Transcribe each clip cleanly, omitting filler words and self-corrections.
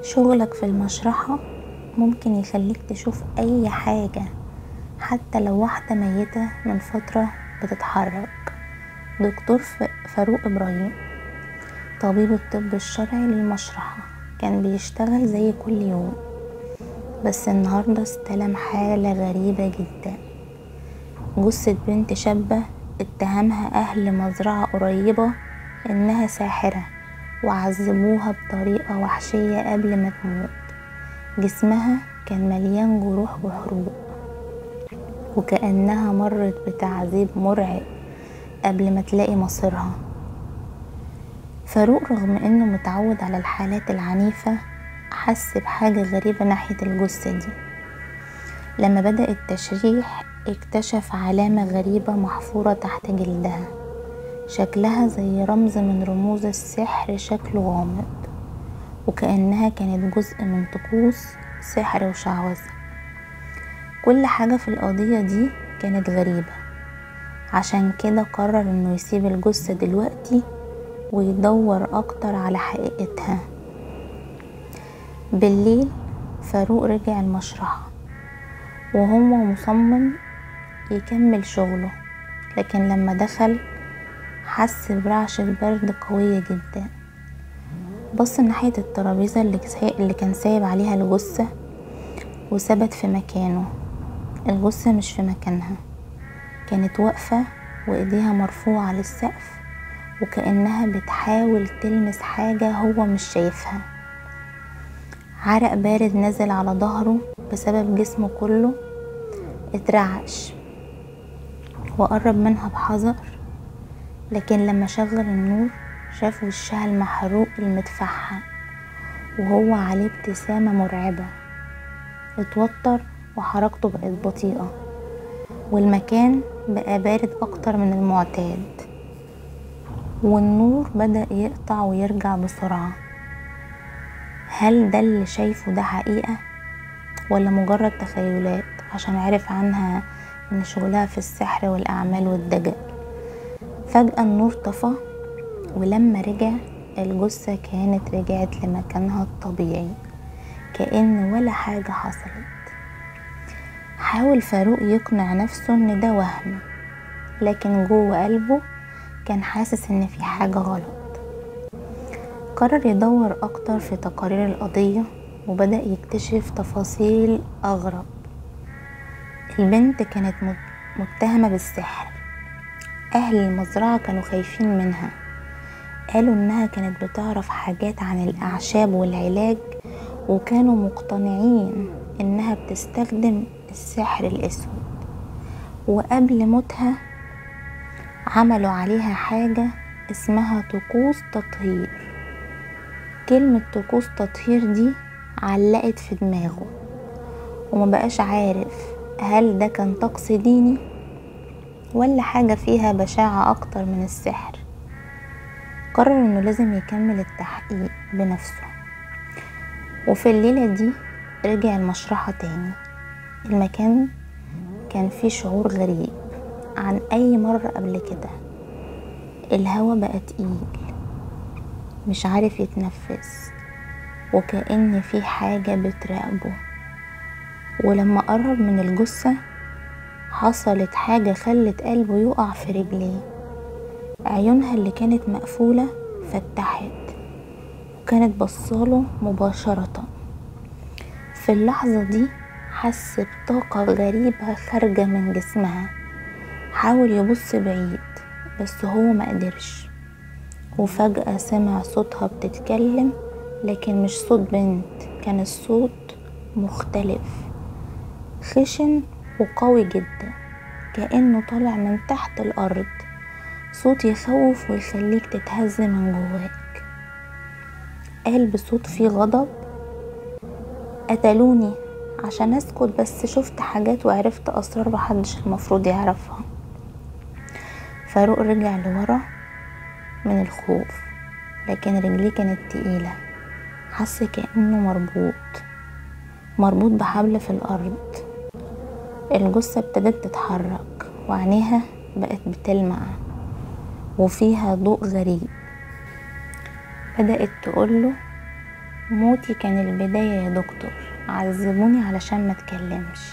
شغلك في المشرحة ممكن يخليك تشوف أي حاجة، حتى لو واحدة ميتة من فترة بتتحرك. دكتور فاروق إبراهيم طبيب الطب الشرعي للمشرحة كان بيشتغل زي كل يوم، بس النهاردة استلم حالة غريبة جدا. جثة بنت شابة اتهمها أهل مزرعة قريبة إنها ساحرة وعذبوها بطريقة وحشية قبل ما تموت. جسمها كان مليان جروح وحروق، وكأنها مرت بتعذيب مرعب قبل ما تلاقي مصيرها. فاروق رغم انه متعود على الحالات العنيفة حس بحاجة غريبة ناحية الجثة دي. لما بدأ التشريح اكتشف علامة غريبة محفورة تحت جلدها، شكلها زي رمز من رموز السحر، شكله غامض وكأنها كانت جزء من طقوس سحر وشعوذة. كل حاجة في القضية دي كانت غريبة، عشان كده قرر انه يسيب الجثة دلوقتي ويدور اكتر على حقيقتها. بالليل فاروق رجع المشرحة وهو مصمم يكمل شغله، لكن لما دخل حس برعشة برد قوية جدا. بص ناحية الترابيزة اللي كان سايب عليها الجثة وثبت في مكانه. الجثة مش في مكانها، كانت واقفة وايديها مرفوعة للسقف وكأنها بتحاول تلمس حاجة هو مش شايفها. عرق بارد نزل على ظهره بسبب جسمه كله اترعش، وقرب منها بحذر، لكن لما شغل النور شاف وشها المحروق المدفعها وهو عليه ابتسامة مرعبة. اتوتر وحركته بقت بطيئة، والمكان بقى بارد اكتر من المعتاد، والنور بدأ يقطع ويرجع بسرعة. هل ده اللي شايفه ده حقيقة ولا مجرد تخيلات عشان عرف عنها ان شغلها في السحر والاعمال والدجل؟ فجأة النور طفى، ولما رجع الجثة كانت رجعت لمكانها الطبيعي كأن ولا حاجة حصلت. حاول فاروق يقنع نفسه ان ده وهم، لكن جوه قلبه كان حاسس ان في حاجة غلط. قرر يدور اكتر في تقارير القضية وبدأ يكتشف تفاصيل اغرب. البنت كانت متهمة بالسحر، اهل المزرعة كانوا خايفين منها، قالوا انها كانت بتعرف حاجات عن الاعشاب والعلاج، وكانوا مقتنعين انها بتستخدم السحر الاسود. وقبل موتها عملوا عليها حاجة اسمها طقوس تطهير. كلمة طقوس تطهير دي علقت في دماغه وما بقاش عارف هل ده كان طقس ديني ولا حاجة فيها بشاعة اكتر من السحر. قرر انه لازم يكمل التحقيق بنفسه. وفي الليلة دي رجع المشرحة تاني. المكان كان فيه شعور غريب عن اي مرة قبل كده. الهوا بقى تقيل، مش عارف يتنفس، وكأن في حاجة بتراقبه. ولما قرب من الجثة حصلت حاجة خلت قلبه يقع في رجليه. عيونها اللي كانت مقفولة فتحت وكانت بصاله مباشرة. في اللحظة دي حس بطاقة غريبة خارجة من جسمها. حاول يبص بعيد بس هو ما قدرش. وفجأة سمع صوتها بتتكلم، لكن مش صوت بنت، كان الصوت مختلف، خشن وقوي جدا، كأنه طالع من تحت الأرض. صوت يخوف ويخليك تتهز من جواك. قال بصوت فيه غضب: قتلوني عشان اسكت، بس شفت حاجات وعرفت اسرار محدش المفروض يعرفها. فاروق رجع لورا من الخوف، لكن رجليه كانت تقيلة، حس كأنه مربوط بحبل في الأرض. الجثة ابتدت تتحرك وعينيها بقت بتلمع وفيها ضوء غريب. بدأت تقوله: موتي كان البداية يا دكتور، عذبوني علشان ما اتكلمش،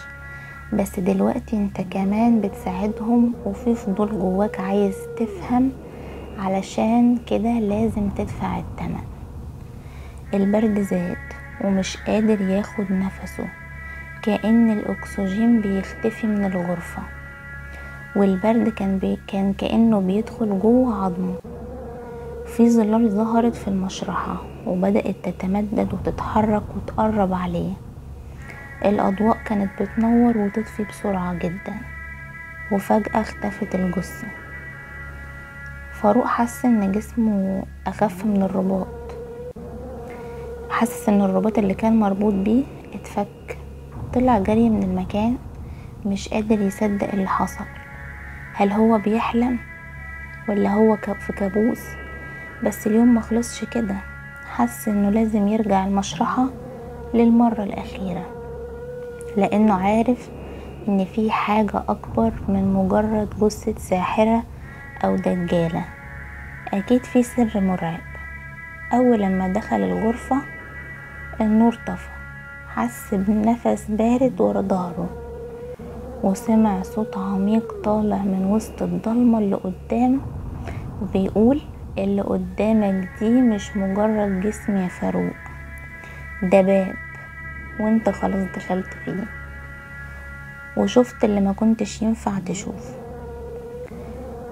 بس دلوقتي انت كمان بتساعدهم وفي فضول جواك عايز تفهم، علشان كده لازم تدفع الثمن. البرد زاد ومش قادر ياخد نفسه، كأن الأكسجين بيختفي من الغرفة، والبرد كان كأنه بيدخل جوه عظمه. في ظلال ظهرت في المشرحة وبدأت تتمدد وتتحرك وتقرب عليه. الأضواء كانت بتنور وتطفي بسرعة جدا، وفجأة اختفت الجثة. فاروق حس ان جسمه أخف من الرباط، حاسس ان الرباط اللي كان مربوط بيه اتفك. طلع جري من المكان مش قادر يصدق اللي حصل. هل هو بيحلم ولا هو في كابوس؟ بس اليوم ما خلصش كده. حس انه لازم يرجع المشرحة للمرة الأخيرة، لانه عارف ان في حاجة اكبر من مجرد جثة ساحرة او دجالة، اكيد في سر مرعب. اول لما دخل الغرفة النور طفى، حس بنفس بارد ورا ظهره، وسمع صوت عميق طالع من وسط الضلمة اللي قدامه وبيقول: اللي قدامك دي مش مجرد جسم يا فاروق، ده باب، وانت خلاص دخلت فيه وشفت اللي ما كنتش ينفع تشوفه.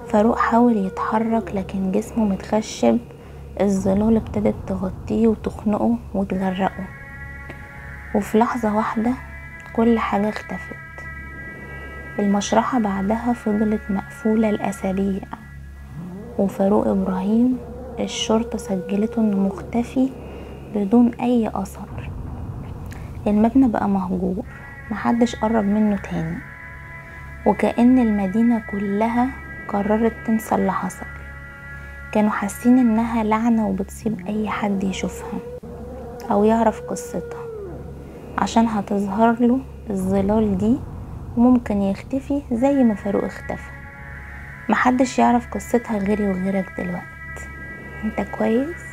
فاروق حاول يتحرك لكن جسمه متخشب، الظلال ابتدت تغطيه وتخنقه وتغرقه، وفي لحظة واحدة كل حاجة اختفت. المشرحة بعدها فضلت مقفولة لأسابيع، وفاروق إبراهيم الشرطة سجلته انه مختفي بدون أي أثر. المبنى بقى مهجور، محدش قرب منه تاني، وكأن المدينة كلها قررت تنسى اللي حصل. كانوا حاسين انها لعنة وبتصيب اي حد يشوفها او يعرف قصتها، عشان هتظهر له الظلال دي وممكن يختفي زي ما فاروق اختفى. محدش يعرف قصتها غيري وغيرك دلوقتي. انت كويس؟